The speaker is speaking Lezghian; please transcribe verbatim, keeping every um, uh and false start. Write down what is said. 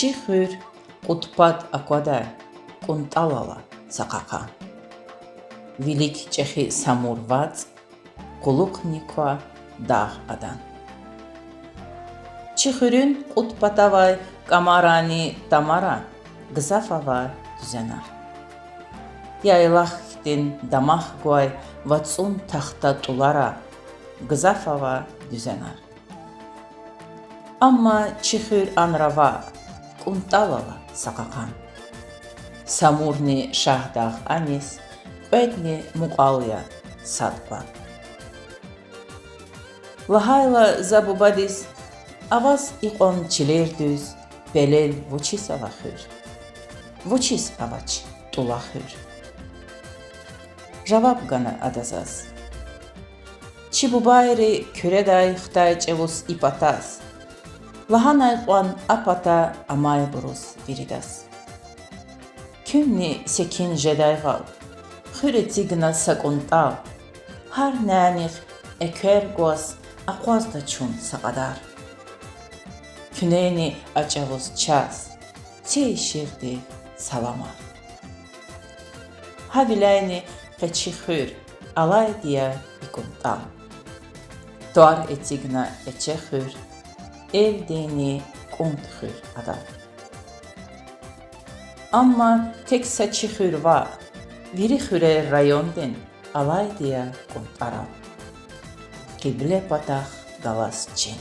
Чи хуьр кьуд пад аквадай КӀунтӀал ала са кьакьан. Вилик чӀехи Самур вацӀ, кьулухъни ква дагъ адан. Чи хуьруьн кьуд патавай кӀамарани тамара гзаф ава дуьзенар. Яйлах хьтин дамах гвай вацӀун тахта тӀулара гзаф ава дуьзенар. Амма чи хуьр анра ваъ, КӀунтӀал ала са кьакьан. Самурни Шагьдагъ аниз, кьведни мукьвал я сад кьван. Лагьайла за бубадиз: аваз икьван чилер дуьз, пелел вучиз ава хуьр? Вучиз авач тӀула хуьр? Жаваб гана ада заз: чи бубайри Куьредай хтай чӀавуз и патаз, лагьанай кьван а пата амайбуруз виридаз. Куьнни секин жедайвал, хуьр эцигна са кӀунтӀал, гьар нянихъ эквер гваз акъвазда чун са кьадар. Куьнени а чӀавуз чаз цейиширди саламар. Гьавиляйни къе чи хуьр, алайди я и кӀунтӀал. ТӀвар эцигна Эчехуьр, элдинни кӀунт хуьр адал. Амма тек са чи хуьр ваъ, вири хуьрер райондин алайди я КӀунтӀарал. Кьибле патахъ галаз чин.